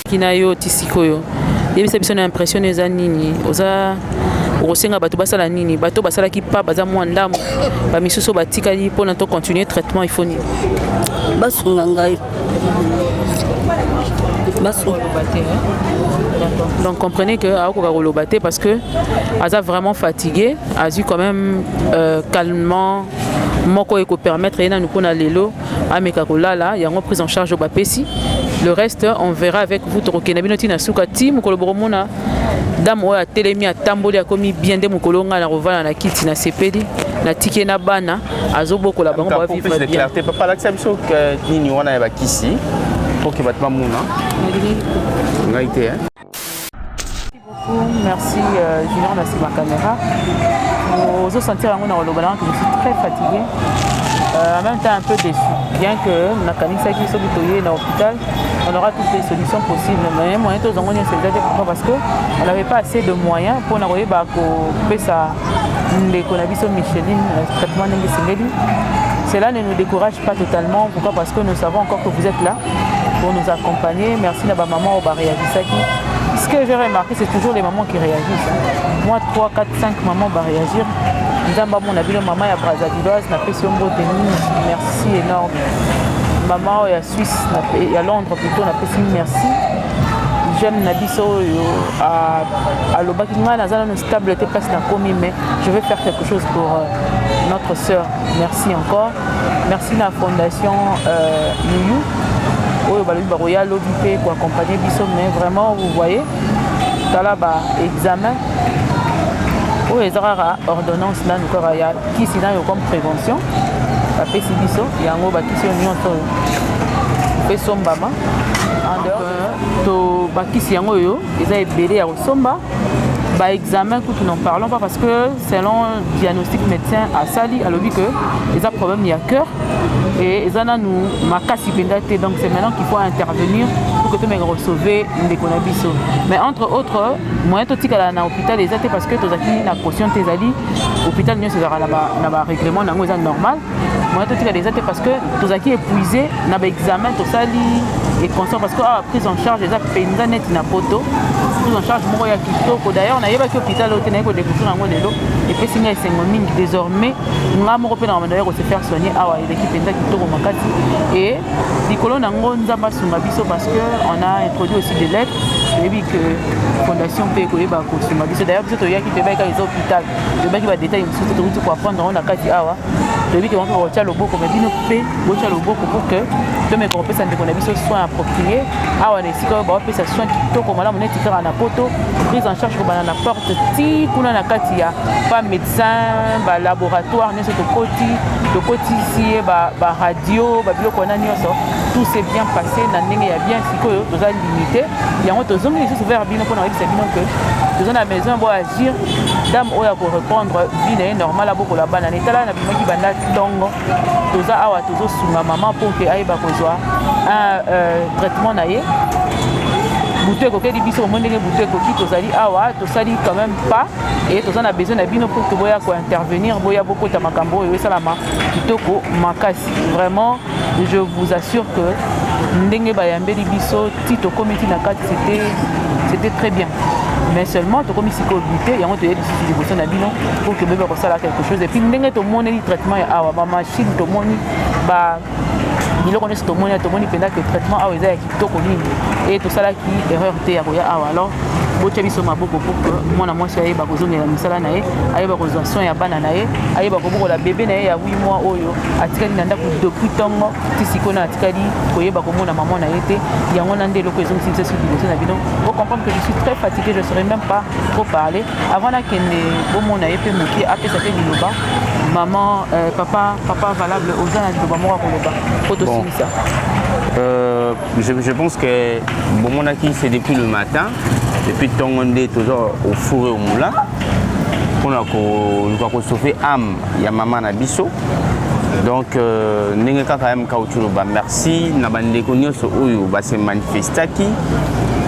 Kina yo ti sikoyo, yebisa biso na impression eza nini? Oza okosenga bato basala nini? Bato basalaki pa baza mwa ndambo, bamisusu batikali mpona to continuer traitement, il faut nini? Basunga ngai. Donc comprenez que akoka koloba te parce que aza vraiment fatigué. Azwi quand même calmement moko ekopermettre ye nanu mpona lelo ameka kolala. Yango prise en charge oyo bapesi, le reste on verra avec vous. Tokokende bino ntina suka ti mokolo bokomona dame oyo atelemi, atamboli, akomi bien. Nde mokolo ngai na kovanda na kiti, nasepeli, natiki na bana, azobokola bango, bavivre bien. Papa, alakisa biso nini wana ya bakisi po ke bato bamona ngai te. Merci Junior na nsima caméra. Ozosentir yango na koloba nanga que je suis très fatiguée, en même temps un peu déçu, bien que nakanisaki soki toye na hôpital, on aura toutes les solutions possibles, mais moyen tozango nyonso eza te. Pourquoi? Parce que on n'avait pas assez de moyens mpona koyeba kopesa ndeko na biso Micheline traitement ndenge esengeli. Cela ne nous décourage pas totalement. Pourquoi? Parce que nous savons encore que vous êtes là pour nous accompagner. Merci na bamama oyo baréagisaki. Ce que j'ai remarqué, c'est toujours les mamans qui réagissent, hein. Moi, 3, 4, 5 mamans baréagir. Nzambe amona bino. Mama ya Brazzavilloise, napesi yo mbote mingi, merci énorme. Mama oyo ya Suisse, ya Londres plutôt, napesi merci. Jeune na biso oyo alobaki: ngai naza nano stable te, place nakomi, mais je vais faire quelque chose pour notre sœur. Merci encore, merci na fondation Yuyu oyo balobi bakoya lobi mpe koaccompagne biso. Mais vraiment, vous voyez, tala ba examen oyo eza kaka ordonnance nanu kaka ya kisi nayo comme prévention bapesi biso yango. Bakisi oyo nyonso oyo mpe sombama en dehors to bakisi yango oyo eza ebele ya kosomba. Baexamen kutu, n'en parlons pas, parce que selon diagnostic médecin asali, alobi que eza problème ya cœur et eza nanu makasi mpenza te. Donc c'est maintenant qu'il faut intervenir pour que tomeka kosauver ndeko na biso. Mais entre autres, moyen totikala na hôpital eza te, parce que tozalaki na caution te. Ezali hôpital nyonso ezalaka na barèglement nango, eza normal. Moyen totikala eza te parce que tozalaki épuisé na baexamen tosali et consort, parce que awa prise en charge eza mpenza neti na poto, prise en charge moko ya kitoko. D'ailleurs, nayebaki hôpital oyo te, naye kodécouvrir yango lelo, epesi ngai esengo mingi. Désormais nga moko mpe na bando ya kose faire soigner awa, eleki mpenza kitoko makasi. Et likolo nango, Nzambe asunga biso, parce que on a introduit aussi des lettres. Toyebi que fondation mpe ekoyeba kosunga biso. D'ailleurs, biso toyaki, toyebaki kaka eza hôpital, toyebaki badétail mosusu te. Tokuti koapprendre yango na kati awa. Toyebi ke bango kotia loboko, mais bino mpe botia loboko pour que tomeka kopesa ndeko na biso soin approprié awa na esika oyo baopesa soin kitoko malamu neti kaka na poto. Prise en charge kobanda na porte ti kuna na kati ya pa médecin, balaboratoire nyonso tokoti, tokotisi ye baradio, babiloko wana nyonso, tout s'est bien passé na ndenge ya bien. Sikoyo toza limité, yango tozongi lisusu vers bino mpona koyebisa bino que toza na besoin bo agir. Dame oyo akorépondre vie na ye normal, abokola bana na etala. Na bimaki banda ntongo, toza awa, tozosunga mama mpo ke ayeba kozwa un traitement na ye. Butu ekokeli biso, omoi ndenge butu ekoki, tozali awa, tosali quand même pas. Et toza na besoin na bino pour que boya kointervenir, boya bokota makambo oyo esalama kitoko makasi. Vraiment, je vous assure que ndenge bayambeli biso ti tokomi ti na kati, c'était très bien. Mais seulement tokomi sikoyo bute yango, toye lisusu liboso na bino pour que boyeba kosala quelque chose. Et puis ndenge tomoneli traitement ya awa, bamachine tomoni, ba biloko nyonso tomoni, tomoni mpenza ke traitement awa eza ya kitoko mingi e tosalaki erreur te ya koya awa. Alors botia biso maboko pour que mwana mwasi ayeba kozongela mosala na ye, ayeba kozwa soin ya bana na ye, ayeba kobokola bebe na ye ya 8 mois oyo atikali na ndako depuis ntongo ti sikoyo na atikali koyeba komona mama na ye te. Yango na nde eloko ezongisi biso soki liboso na bino. Bocomprendre que je suis très fatigué, je saurais même pas trop parler. Avant nakende, bomona ye mpe moke, apesa mpe liloba. Maman, papa, papa Valable, oza na liloba moko ya koloba po tosilisa? Je pense que bomonaki, c'est depuis le matin, depuis ntongo nde toza au four et au moulin mpona koluka kosauver âme ya mama na biso. Donc ndenge kaka ya mka otoloba, merci na bandeko nyonso oyo base manifestaki.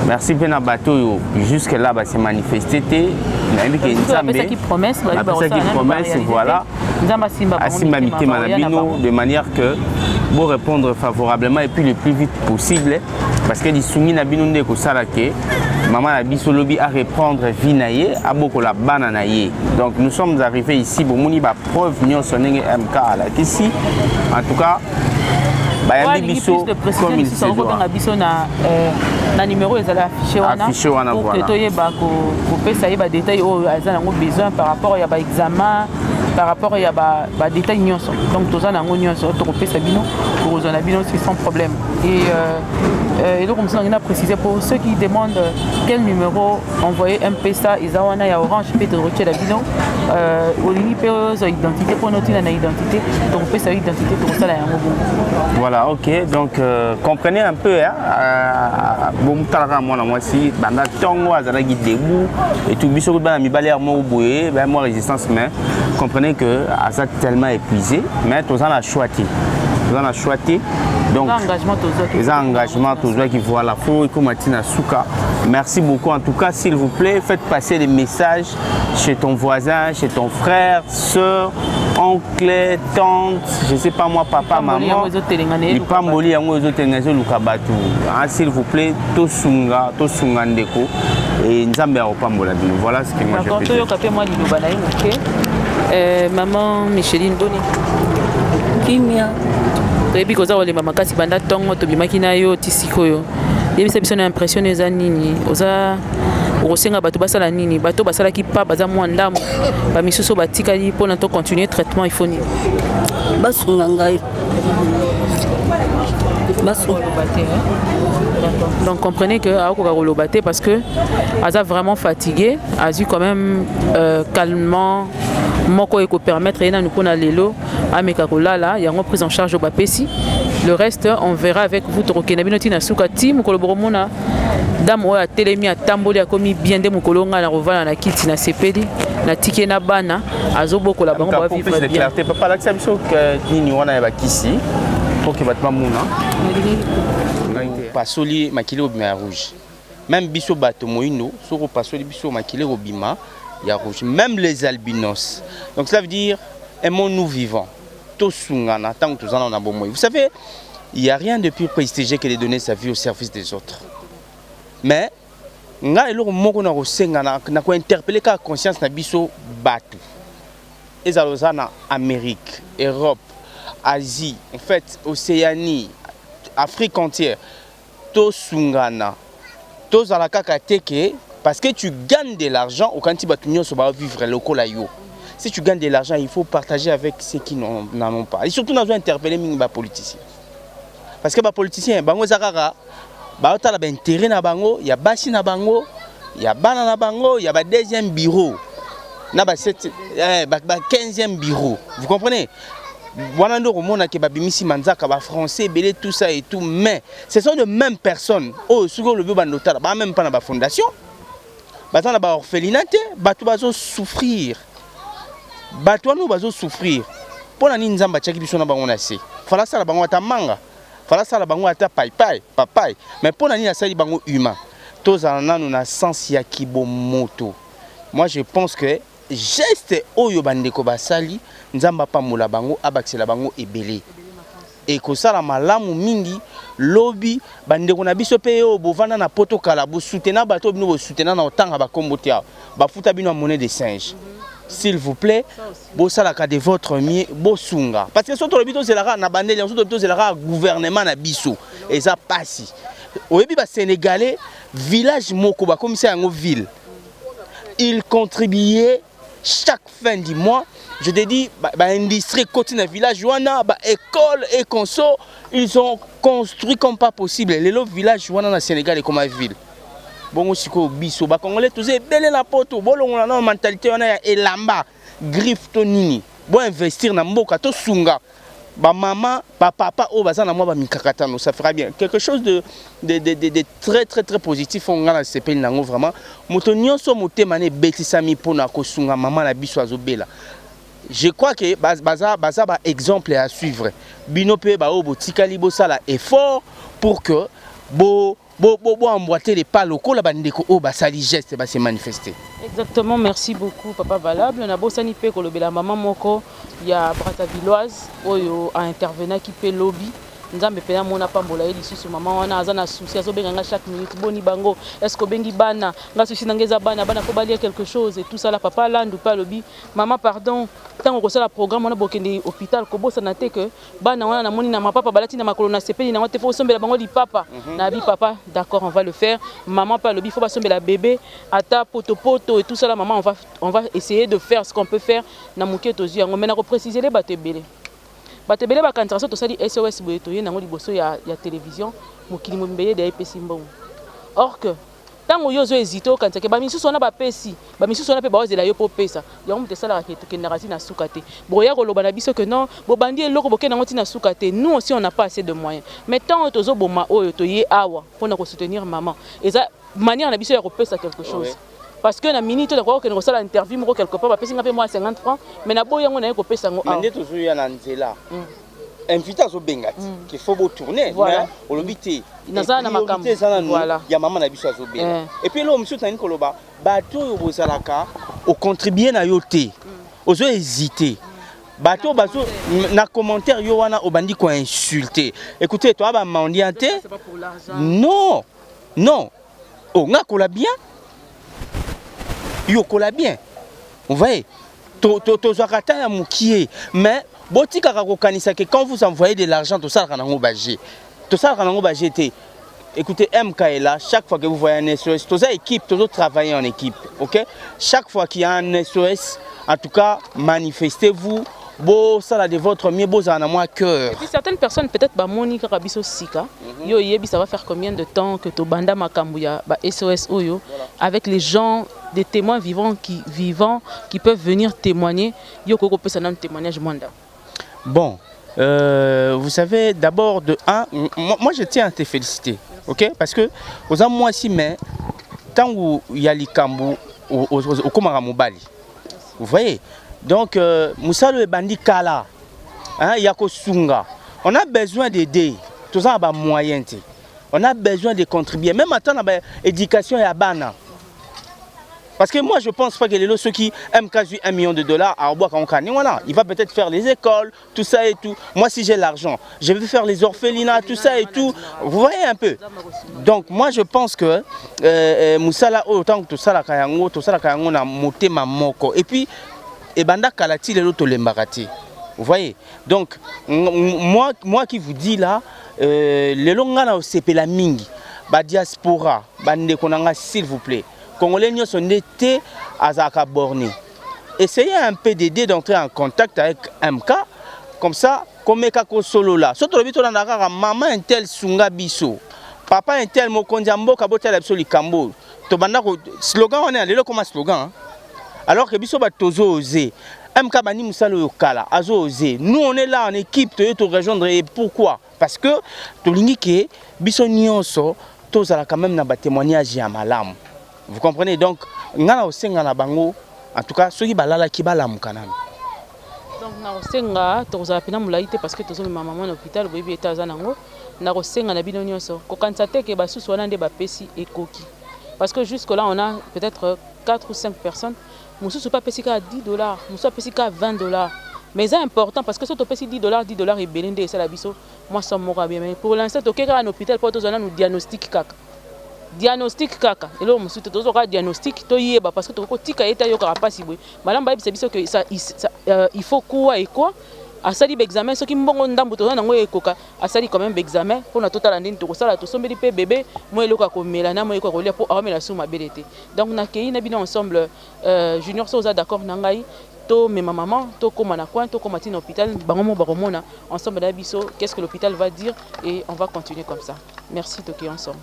Merci mpe na bato oyo jusque là ba se manifester te. Nayebi ke Nzambe apesaki promesse, apesaki promesse, voilà. Nzambe asimba asimba mitema na bino de manière que bo répondre favorablement et puis le plus vite possible, parce que lisungi na bino nde ekosala ke mama na biso lobi a reprendre vie na ye, abokola bana na ye. Donc nous sommes arrivés ici, bomoni bapreuve nyonso ndenge MK alakisi. En tout cas, bayambi biso comme il se doit. Biso na numéro ezala affiché wana. Affiché wana. Pour que toyeba kopesa ye badétail oyo aza nango besoin par rapport ya baexamen, par rapport ya badétail nyonso. Donc toza nango nyonso, tokopesa bino, tokozwa na bino aussi sans problème. Et eloko mosusu nangi na préciser, pour ceux qui demandent quel numéro envoyer M-Pesa, eza wana ya Orange mpe tokotiela bino. Olingi mpe ozwa identité mpona otina na identité, tokopesa yo identité, tokosala yango bongo. Voilà, ok. Donc comprenez un peu, hein, bomutalaka mwana mwasi, banda ntongo azalaki debout et tout. Biso bana mibali ya moko boye ba mwa résistance, mais comprenez que aza tellement épuisé, mais toza na choix te, toza na choix te. Donc engagement tozwaki. Eza engagement tozwaki, voilà, faut ekoma ntina suka. Merci beaucoup en tout cas. S'il vous plaît, faites passer les messages chez ton voisin, chez ton frère, sœur, oncle, tante, je sais pas moi, papa, maman. Lipamboli yango ezotelenga, ezoluka bato. S'il vous plaît, tosunga, tosunga ndeko e Nzambe akopambola bino. Voilà ce que moi je peux dire. Toyoka mpe mwa liloba na ye moke. Maman Micheline, boni? Kimia. Toyebi koza kolemba makasi banda ntongo tobimaki na yo ti sikoyo. Yebisa biso na impression eza nini, oza okosenga bato basala nini, bato basalaki pa baza mwa ndambo, bamisusu batikali, mpona to continuer traitement, il faut nini? Basunga ngai, basunga. Donc comprenez que akokoka koloba te parce que aza vraiment fatigué. Azwi quand même calmant moko ekopermettre ye nanu mpona lelo ameka kolala. Yango prise en charge oyo bapesi. Le reste, on verra avec vous. Tokokende bino ntina suka ti mokolo bokomona dame oyo atelemi, atamboli, akomi bien. Nde mokolo ngai na kovanda na kiti, nasepeli, natiki ye na bana, azobokola bango, bavivre bien. Clarté, papa, alakisa biso nini wana ya bakisi pour que bato bamona. Pasoli makili obima ya rouge. Même biso bato moyindo, soki opasoli biso, makili ekobima ya rouge, même les albinos. Donc cela veut dire, aimons-nous vivants, tosungana ntango toza na bomoi. Vous savez, il y a rien de plus prestigieux que de donner sa vie au service des autres. Mais ngai, eloko moko na kosenga, na kointerpeller kaka conscience na biso bato, ezala oza na Amérique, Europe, Asie, en fait Océanie, Afrique entière, tosungana. Tozala kaka te ke parce que tu gagnes de l'argent, okanisi bato nyonso bavivre lokola yo. Si tu gagnes de l'argent, il faut partager avec ceux qui n'en ont pas. Et surtout, nazo interpeller mingi bapoliticien, parce que bapoliticien bango eza kaka baotala baintérêt na bango, ya basi na bango, ya bana na bango, ya ba deuxième bureau na ba 7, ba 15e bureau, vous comprenez? Wana nde okomona ke babimisi manzaka, bafrançais ebele, tout ça et tout. Mais ce sont de mêmes personnes oyo soki olobi, obanda otala baa même mpa na bafondation, baza na baorphelinat te. Bato bazosouffrir, bato wana oyo bazosouffrir, mpo na nini Nzambe atiaki biso na bango na se? Fala asala bango ata manga, fala asala bango ata paipai, papai, mais mpo na nini asali bango humain? Tozala nanu na sens ya kibomoto. Moi, je pense que geste oyo bandeko basali, Nzambe apambola bango, abakisela bango ebele, ekosala malamu mingi. Lobi bandeko na biso mpe oyo bovanda na Poto kala, bosutena bato oyo bino bosutena na otanga bakombo te awa, bafuta bino ya monnaie de singe. S'il vous plaît, bosalaka de votre mieux, bosunga, parce que so tolobi tozelaka na bandeli yango, so tolobi tozelaka gouvernement na biso, eza pasi. Oyebi, basénégalais, village moko bakomisa yango ville, il contribuait chaque fin du mois. Je te dis, baindustrie ekoti na village wana, baécole et conso, ils ont construit comme pas possible. Lelo village wana na Sénégal ekoma ville. Bongo sikoyo biso bacongolais toza ebele na Poto, bolongola na mentalité wana ya elamba griffe to nini, boinvestir na mboka, tosunga bamama, bapapa oyo baza na mwa bamikakatano. Ça fera bien, quelque chose de très très très positif oyo ngai nasepeli nango vraiment. Moto nyonso motema na ebetisami mpona kosunga mama na biso azobela, je crois que baza, baza baexemple à suivre. Bino mpe baoyo botikali, bosala effort pour que bo Bo bo bo emboîter les pas lokola ba ndeko oyo basali geste ba se manifester. Exactement merci beaucoup papa valable nabosani pe kolobela maman moko ya Brazzavilloise oyo a intervenaki pe lobi nzambe pena amona apambola ye lisusu maman wana aza na souci azobenga nga chaque minute boni bango est ce que obengi bana nga souci na nga eza bana bana faut balia quelque chose et tout ça là papa landu pe alobi maman pardon tango okosala programme wana bokende hopital kobosana te que Bana wana namoni na mapapa balati na makolo nasepeli nango te faut osombela bango lipapa. Na bi papa d'accord on va le faire. Maman pe alobi faut basombela bebe ata poto poto et tout ça là maman on va essayer de faire ce qu'on peut faire na muke tozui yango mais nako préciser le bato ebele. Bato ebele bakanisaka soki tosali SOS boye toye nango liboso ya television mokili mobimba eye deya epesi mbongo. Or que Tango yo ozo hesiter okanisa ke ba misusu wana ba pesi, ba misusu wana pe bao zela yo po opesa. Yango mutu esalaka ke tokendaka ti na suka te. Bokoya koloba na biso ke non bobandi eloko boke nango ti na suka te. Nous aussi on n'a pas assez de moyens. Mais temps oyo tozo boma oyo toye awa pona ko soutenir maman eza manière na biso ya kopesa quelque chose. Parce que na minute oyo nakoki kokende kosala interview moko quelque part bapesi nga pe mua 50 francs mais naboyi yango naye kopesa yango Mais awa. nde tozoya na nzela invité azobenga ti qu'il faut bo tourner Voilà. mais olobi te Naza na makambo. priorité eza nanu Voilà. ya mama na biso azobela. Eh. Et puis eloko mosusu nalingi koloba, bato oyo bozalaka ocontribue na yo te, ozo hésiter, bato oyo bazo na commentaire yo wana obandi koinsulte. Écoutez, toa ba mendiant te. C'est pas pour l'argent. Non, non, oh, nga kola bien, yo kola bien, vous voyez, tozwaka ta ya mokie, mais botikaka kokanisa ke quand vous envoyez de l'argent tosalaka nango baje, tosalaka nango baje te. Écoutez, MK est là. Chaque fois que vous voyez un SOS, toza équipe, toujours travailler en équipe, ok? Chaque fois qu'il y a un SOS, en tout cas, manifestez-vous, bosala de votre mieux, bozala na mwa cœur. Et puis certaines personnes peut-être bamoni kaka biso sika. Yo yebi ça va faire combien de temps que tobanda makambo ya ba SOS oyo avec les gens, des témoins vivants qui peuvent venir témoigner. Yo koko pesa nanu témoignage mwanda. Bon, vous savez, d'abord de un, moi je tiens à te féliciter, ok? Parce que oza mwasi, mais ntango ya likambo okomaka mobali, vous voyez? Donc mosala oyo ebandi kala, hein, ya kosunga, on a besoin d'aider, toza na bamoyen te, on a besoin de contribuer même ata na baéducation ya bana. Parce que moi, je pense pas que lelo soki MK azwi 1 million de dollars à voilà, il va peut-être faire les écoles, tout ça et tout. Moi, si j'ai l'argent, je vais faire les orphelinats, tout ça et tout. Vous voyez un peu. Donc, moi, je pense que mosala, autant que tout ça, la kayango, tout ça, la kayango, na motema moko. Et puis, ebanda kala ti lelo tolembaka te. Vous voyez. Donc, moi qui vous dis là, lelo nga na osepela mingi. Ba diaspora, ba ndeko na nga, s'il vous plaît. Congolais nyonso nde te azalaka borné. Essayez un peu d'aider, d'entrer en contact avec MK, comme ça komeka kosolola. So tolobi tolanda kaka mama intel sunga biso, papa intel, mokonzi ya mboka botala biso likambo oyo. Tobanda ko slogan wana ya lelo koma slogan, hein? Alors que biso bato tozo oser. MK bandi mosala oyo kala, azo oser. Nous, on est là en équipe, toye to rejoindre. Et pourquoi? Parce que tolingi ke biso nyonso tozala quand même na batémoignage ya malamu, vous comprenez? Donc nga na kosenga na bango, en tout cas soki balalaki, balamuka nanu. Donc na kosenga, tokozala mpena molai te parce que tozomema mama na hôpital, boyebi ete aza nango. Na kosenga na bino nyonso, kokanisa te ke basusu wana nde bapesi ekoki, parce que jusque là on a peut-être 4 ou 5 personnes. Mosusu mpe apesi kaka 10 dollars, mosusu apesi kaka 20 dollars, mais eza important parce que soki topesi 10 dollars, 10 dollars ebele nde esala biso mwa somme moko ya bien. Mais pour l'instant toke kaka na hôpital mpo tozwa nanu diagnostic kaka, diagnostic kaka, eloko mosusu te. Tozwa kaka diagnostic toyeba, parce que tokoki kotika ye te ayokaka mpasi boye. Malamu bayebisa biso ke ça, ça, il faut quoi et quoi. Asali baexamen, soki mbongo ndambo toza nango ekoka, asali quand même baexamen mpona totala ndeni tokosala. Tosombeli mpe bebe mwa eloko ya komela na mwa eloko ya kolia mpo aomela su mabele te. Donc nakei na bino ensemble. Junior, so oza d'accord na ngai, tomema mama, tokóma na coin, tokóma ntina hôpital, bango mo bakomona ensemble na biso qu'est-ce que l'hôpital va dire et on va continuer comme ça. Merci, tokei ensemble.